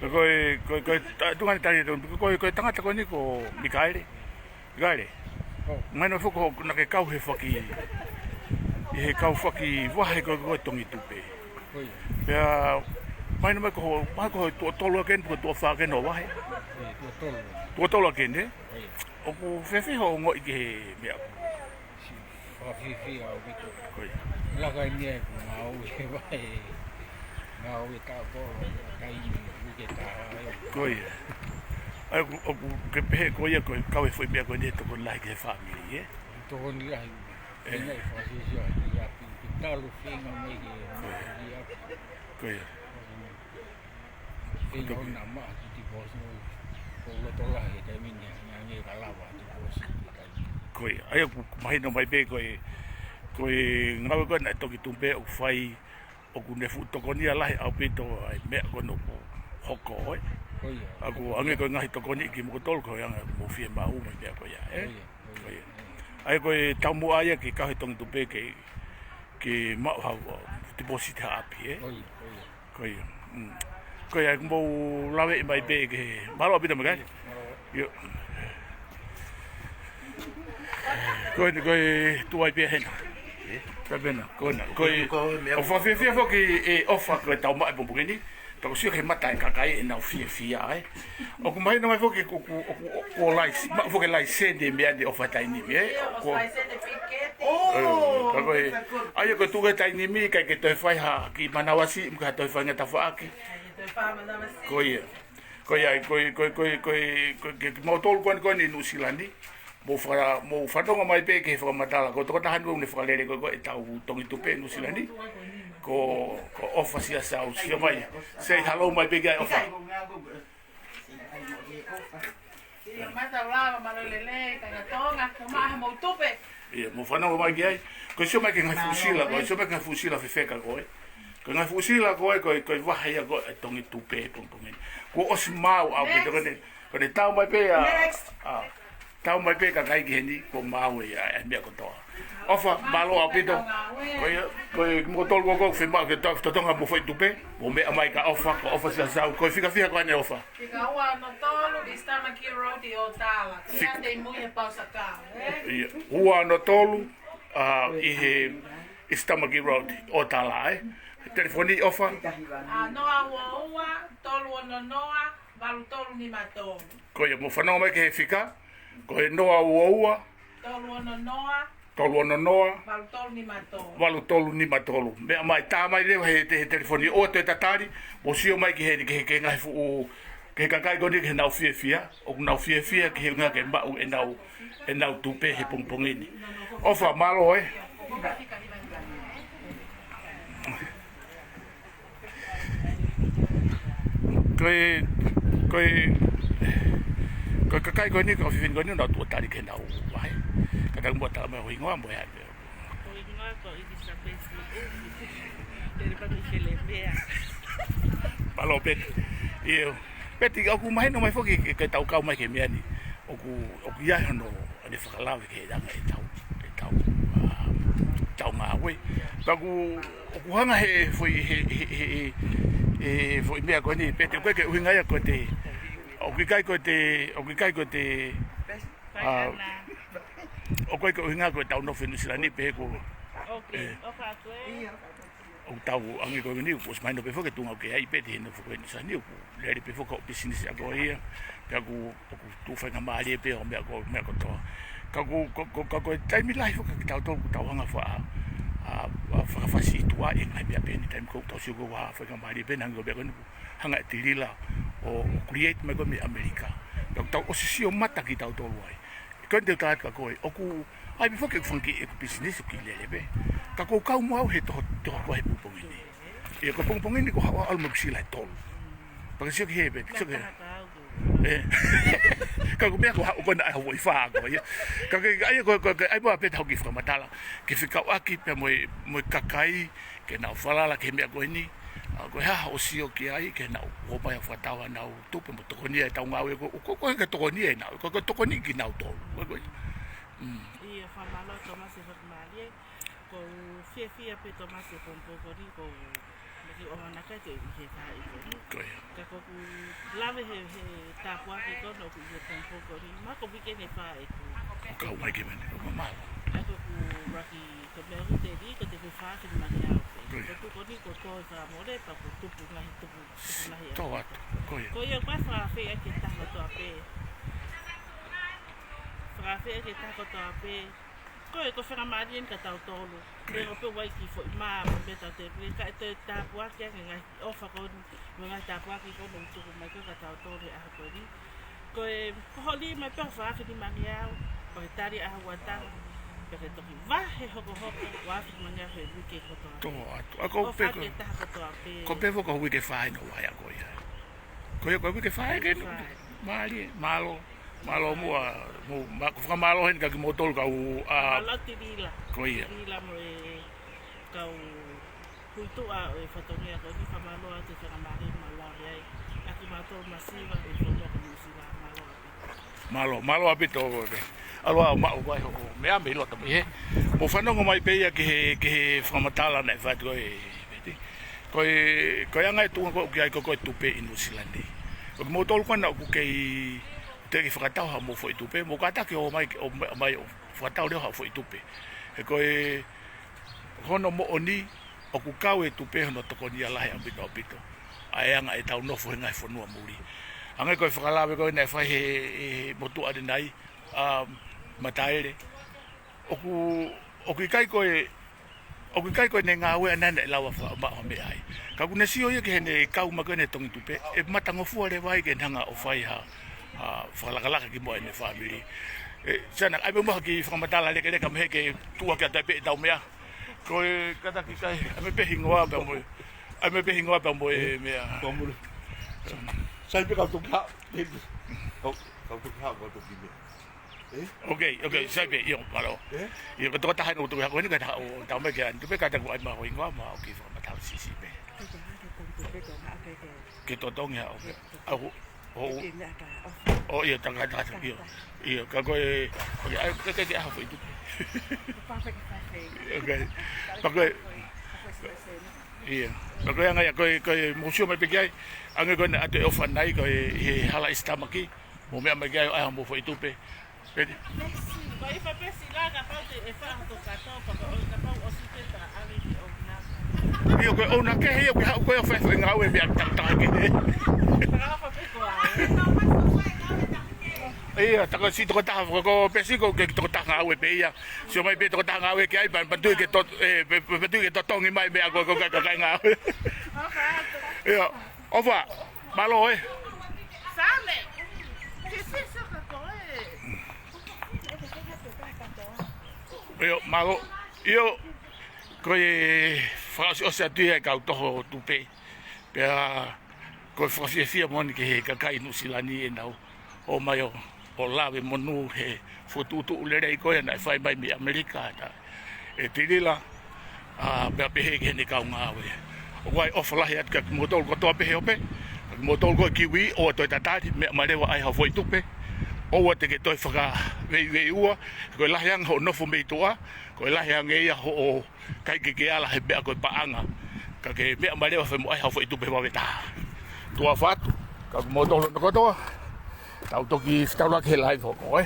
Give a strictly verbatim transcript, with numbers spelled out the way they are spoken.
Ko e, ko e, ko e, ta-, tuʻunga ʻeni tali, ko e, ko e tangata ko eni ko Mikaele. Mikaele. ʻOu. Mahino foki ko hoʻo, naʻa ke kau he faki, he kau faki vahe ko e, ko e Tongi Tupe. ʻIo. Pea, mahino mai ko hoʻo, mahino ko hoʻo tuʻo tolu ʻaki eni, ko e tuʻo fā ʻaki eni hoʻo vahe. ʻIo, tuʻo tolu. Tuʻo tolu ʻaki eni, ē? ʻIo. ʻOku fēfē hoʻo ongoʻi ki he meʻa? Fakafiefia ʻaupito. Ko ia. Laka eni ia ʻeku ngāue he vahe. Ngāue taʻu tolu, taimi, uike taha ia. Ko ia. ʻA ia ʻoku, ʻoku ke pehē ko ia ko e kau e foʻi meʻa ko eni he tokoni lahi ki he fāmili, ē? Tokoni lahi. ʻĒ. ʻIkai fakafiefia ʻi ʻapi, ke talu feinga mai ke ʻi ʻapi. Ko ia. Feinga ʻo na maʻa ki tipōsiti, ko e loto lahi he taimi ni, hangē ka lava tipōsiti he taimi ni. Ko ia, ʻa ia ʻoku mahino mai pē ko e, ko e ngāue ko ē naʻe Tongi Tupe ʻoku fai, ʻoku ne fuʻu tokonia lahi ʻaupito ʻa e meʻa ko eni ʻoku hoko, ē? Ko ia. ʻA ia ʻoku hangē ko e ngaahi tokoni kimoutolu ko e anga ʻoku mou fiemaʻu mo e meʻa ko ia, ē? Ko ia, ko ia. Ko ia. ʻA ia ko e taumuʻa ia ke kau he Tongi Tupe ke, ke maʻu ha tipōsiti ha ʻapi, ē? Ko ia, ko ia. Ko ia. Mm. Ko ia, ʻoku mou laveʻi mai pē ke mālō ʻaupito Mikaele. ʻIo. Ko e, ko e tuai pē hena. Ka pena, ko ena. Ko e, ʻoku fakafiefia foki ʻe ʻOfa ko e tau maʻu e pongipongi ni. Tau sio ki he mata e kakai ʻenau fiefia, ē. ʻOku mahino mai foki ko, ko, ko, ko e laisi-, maʻu foki e laiseni e meʻa ni ʻOfa he taimi ni, ē. Ko, ē, ka ko e, ʻa ia ko e tuʻu he taimi ni, ʻikai ke toe fai ha kiʻi manavasiʻi, mo e kiʻi toe fai ha tafaʻaki. Ko ia. Ko ia, ko e, ko e, ko e, ko e, ko e, ke, kimautolu ko eni ko eni ʻi Nuʻusila ni. Mou fa-, mou fanongo mai pē ki he fakamatala. Ko e tokotaha eni ʻoku ne fakalele ko ē, ko ē ʻetau Tongi Tupe Nuʻusila ni. Ko, ko ʻOfa Siasau, sio mai. Say hello mai pē ki ai ʻOfa. Sio mata lava, mālō e lelei, kāinga Tonga, ko maha mou tupe. ʻIo, mou fanongo mai ki ai. Ko e sio mai ki he ngaahi fuʻu sila, ko e sio mai ki he ngaahi fuʻu sila fefeka ko ē. Ko e ngaahi fuʻu sila ko ē, ko e, ko e vahe ia ko ē Tongi Tupe he pongipongi ni. Kuo ʻosi maʻu ʻaupito ko eni, ko eni tau mai pē ʻa, ʻa, tau mai pē kakai ki heni, kuo maʻu ʻa e, ʻa e meʻa kotoa. ʻOfa, mālō ʻaupito. Ko ia, ko e kimoutolu ko ē ʻoku fiemaʻu ke to-, totongi mo foʻi tupe, mou meʻa mai kia ʻOfa, ko ʻOfa Siasau, ko e fika fiha ko eni ʻOfa? Fika ua ono tolu, East Tamaki Road ʻi ʻOtala. Fika. Kiate ʻi mui he Pausakau, ē? ʻIo, ua ono tolu, ʻa, ʻi he East Tamaki Road, ʻOtala, ē? Telefoni ʻOfa? ʻA, noa ua ua, tolu ono noa, valu tolu nima tolu. Ko ia, mou fanongo mai ki he fika, ko e noa ua ua, tolu ono noa, tolu ono noa, valu tolu nima tolu. Valu tolu nima tolu. Meʻa mai, tā mai leva he, he, he telefoni ʻo te tatali, mou sio mai ki he, ki he, ki he ngaahi fuʻu, ki he kakai ko eni ki heʻenau fiefia, ʻoku nau fiefia ki he ʻuhinga ke maʻu ʻenau, ʻenau tupe he pongipongi ni. ʻOfa, mālō, ē. Ko e, ko e, ko e kakai ko eni, ko e fefine ko eni, nau tuʻo tali ki heʻenau vahe. Ka tau mo tala mai ho hingoa mo e hā pē. Ko e hingoa ko Elizabeth Maʻuku. Lele pē mei Felepea. Mālō Peti. ʻIo. Peti, ʻoku mahino mai foki ke, ke tau kau mai ki he meʻa ni. ʻOku, ʻoku ʻi ai hono ʻene fakalave ki he anga ʻetau, ʻetau, ʻa, ʻetau ngāue. Ka ʻoku, ʻoku hanga he foʻi, he, he, he, he, he foʻi meʻa ko eni, Peti, ʻoku ʻikai ke ʻuhinga ia ko e te, ʻoku ʻikai ko e te, ʻoku ʻikai ko e te, ʻa, ʻoku ʻikai ke ʻuhinga ko ʻetau nofo ʻi Nuʻusila ni pē ko, ʻoku tau ange ko eni, kuo ʻosi mahino pē foki e tuʻunga ʻoku ke ʻi ai Peti he nofo ko eni ʻi Nuʻusila ni, ʻoku lele pē foki hoʻo pisinisi ʻaʻau ia, pea ʻoku, ʻoku tuʻu faingamālie pē hoʻo meʻa ko, meʻa kotoa. Ka ʻoku, ko, ko, ka ko e taimi lahi foki kitautolu ʻoku tau hanga fa-, ʻa, ʻa, fakafasituʻaʻi e ngaahi meʻa pehē ni, taimi ʻoku tau sio ko e faingamālie pē ʻa e ngaahi meʻa ko eni ʻoku hanga ʻe Tilila ʻo, ʻo create mai ko ē mei ʻAmelika. Pea ʻoku tau ʻosi sio mata kitautolu ai. Ko eni te u tala atu kia koe, ʻoku ʻi ai pē foki ʻeku fanga kiʻi, ʻeku pisinisi ʻoku kiʻi lele pē. Ka ʻoku ou kau mo au he toho, toho ko ē he pongipongi ni. ʻIo, ko e pongipongi ni ko e haʻu ʻalu mo e sila e tolu. Pea ke sio ki he pē, sio ki he. Ē. Ka ko e meʻa ko e haʻu ko ena ʻa e haʻu ʻi fā ko ia. Ka ke, ʻa ia ko, ko, ko, ʻai pē Peti haʻu ki he fakamatala. Ke fekauʻaki pea mo e, mo e kakai, ke nau falala ki he meʻa ko eni. ʻA, ko e hā hoʻo sio ki ai, ke nau ō mai ʻo fakatau haʻanau tupe mo tokonia ʻetau ngāue ko, ko, ko e ka tokonia ʻenau, ko, ko e tokoni kinautolu. Ko, ko, mm. ʻIo, fakamālō Tomasi e fakamālie, ʻoku ou fiefia pē Tomasi he pongipongi ko eni, ʻoku ou maki ʻohana ka te u ʻi he faʻahi ko eni. Ko ia. Ka ko ʻOku lave he, he tāpuaki ko eni ʻoku ʻi he temple ko eni. Mako weekend ʻe fā ʻeku. ʻOku kau mai ke mene, ʻoku mamalu. ʻA ko ʻeku ʻuluaki ko e meʻa ʻoku te li, ko te fefā fini mani au pē. Ko ia. Ko tu ko eni ko ko e fā mole, pea ko tupu ngahi tupu, tupu ngahi Tō atu. atu, ko ia. Ko ia ko e fakafeʻiloaki taha kotoa pē. Fakafeʻiloaki taha kotoa pē. Ko e, ko e fakamālie eni kia tautolu. Ko ia. Pea ko e pē ʻoku ʻi ai e kiʻi foʻi mā, mo e meʻa tau te pē, kae toe tāpuaki ange ngaahi ʻofa ko eni, mo e ngaahi tāpuaki ko eni ʻoku tuku mai ko ē kia tautolu he ʻaho ko eni. Ko e, ko hoʻo li mai pē ʻo fā fini mani au, pea ke tali ʻaho ua taha, pea ke toki vahe hokohoko, ua fini mani au he uike kotoa. Tō atu. ʻA ko ʻOfa pē ko, ke taha kotoa pē. Ko pē fo ko uike fā ʻi he vahe ʻa ko ia. Ko ia ko e uike fā ʻi he Uike fā. Mālie, mālō. Mālō muʻa, mo, ma, ko e fakamālō heni kia kimoutolu kau, ʻa, Mālō Tilila. Ko ia. Tilila mo e kau huituʻa ʻo e fatongia ko eni, fakamālō atu e fakamālō mālō ai. ʻA kimautolu masiva ʻi he fonua ko Nuʻusila, mālō ʻaupito. Mālō, mālō ʻaupito ʻoku ke ʻalu ʻo maʻu ai hoʻo meʻa mei loto mei hē. Mou fanongo mai pē ia ki he, ki he fakamatala naʻe fai atu ko ē, Peti. Ko e, ko e anga e tuʻunga ko ē ʻoku ʻi ai ko ē ko e tupe ʻi Nuʻusila ni. Ko kimoutolu ko ena ʻoku kei teʻeki fakatau haʻamou foʻi tupe, mou kātaki ʻo mai, ʻo mai ʻo fakatau leva haʻo foʻi tupe. He ko e, ko hono moʻoni, ʻoku kau e tupe hono tokonia lahi ʻaupito ʻaupito. ʻA e anga ʻetau nofo he ngaahi fonua muli. Hangē ko e fakalave ko ē naʻe fai he, he motuʻa ʻanenai, ʻa Mataele. ʻOku, ʻoku ʻikai ko e, ʻoku ʻikai ko ʻene ngāue ʻaʻana naʻe lava fa-, maʻu ha meʻa ai. Ka ʻoku ne sio ia ki heʻene kau mai ko ē ʻene tongi tupe, ʻe matangofua leva ai ke ne hanga ʻo fai ha, ha fakalakalaka ki muʻa ʻene fāmili. ʻE, Siana, ʻai pē muʻa ha kiʻi fakamatala lekeleka mei hē ke tuʻuaki atu ai pē ʻetau meʻa. Ko e kātaki kai, ʻai mai pē hingoa pea mo e, ʻai mai pē hingoa pea mo e meʻa. Kua mulu. Sai pē kau toki haʻu. Kau, kau toki haʻu, kau toki meʻa. ʻE? Ok, ok, sai pē, ʻio, mālō. ʻE? ʻIo, ko e tokotaha ʻeni ʻoku toki haʻu ko eni, ka ta haʻu, tau mai ke ʻai tupe, kātaki ʻai mai ho hingoa mo e kiʻi fakamatala siʻisiʻi pē. Ke totongi haʻu, ok. Au, ʻo, ʻio, tā, tā, tā, ʻio. ʻIo, ka ko e, ok, ʻai, ke, ke, ke ʻai ha foʻi tupe. Ok. Pea ko e, ʻio. Pea ko e anga ia, ko e, ko e, mou sio mai pē ki ai, anga ko ena ʻa e ʻofa ʻanenai, ko e, he hala ʻi Sitamaki, mou meʻa mai ki ai ʻo ʻai haʻamou foʻi tupe. Peti. Ko e fā pesi la kapau te ʻe fā hoto kato, pea ko e kapau ʻosi pē ta ʻave ki ʻouna. ʻIo, ko e ʻouna kehe ia, ʻoku haʻu ko ē ʻo fai e ngāue meʻa takitaha kehe. Taka fā pē ko ā. ʻIo, tā ko e siʻi tokotaha ko, ko Pesi ko e kiʻi tokotaha ngāue pē ia. Sio mai pē tokotaha ngāue ki ai, pea, pea tui ke to-, ʻe, pea, pea, pea tui ke totongi mai meʻa ko, ko, ko, ko e ngāue. ʻIo, ʻofa, mālō ē. Same, ke sio ka ko ē. ʻIo, mālō. ʻIo, ko e fakaʻosiʻosi atu ia e kau toho tupe. Pea, ko e fakafiefia moʻoni ki he kakai Nuʻusila ni ʻenau ō mai ʻo, ʻo lave monū he fokotuʻutuʻu lelei ko ē naʻe fai mai mei ʻAmelika, tā, ʻe Tilila, ʻa, pea pehē ki heʻene kau ngāue. ʻOku ʻi ai e ʻofa lahi atu kia kimoutolu kotoa pē he ope, kia kimoutolu ko ē Kiwi, ʻoua toe tatali, meʻa mai leva ʻai haʻo foʻi tupe, ʻoua te ke toe fakaveiveiua, ko e lahi ange hoʻo nofo mei tuʻa, ko e lahi ange ia hoʻo ʻikai ke ke ala he meʻa ko e paʻanga. Ka ke meʻa mai leva fai mo ʻai haʻo foʻi tupe vave taha. Tuʻa ʻofa atu, kia kimoutolu hono kotoa, tau toki fetaulaki he live hoko, ē?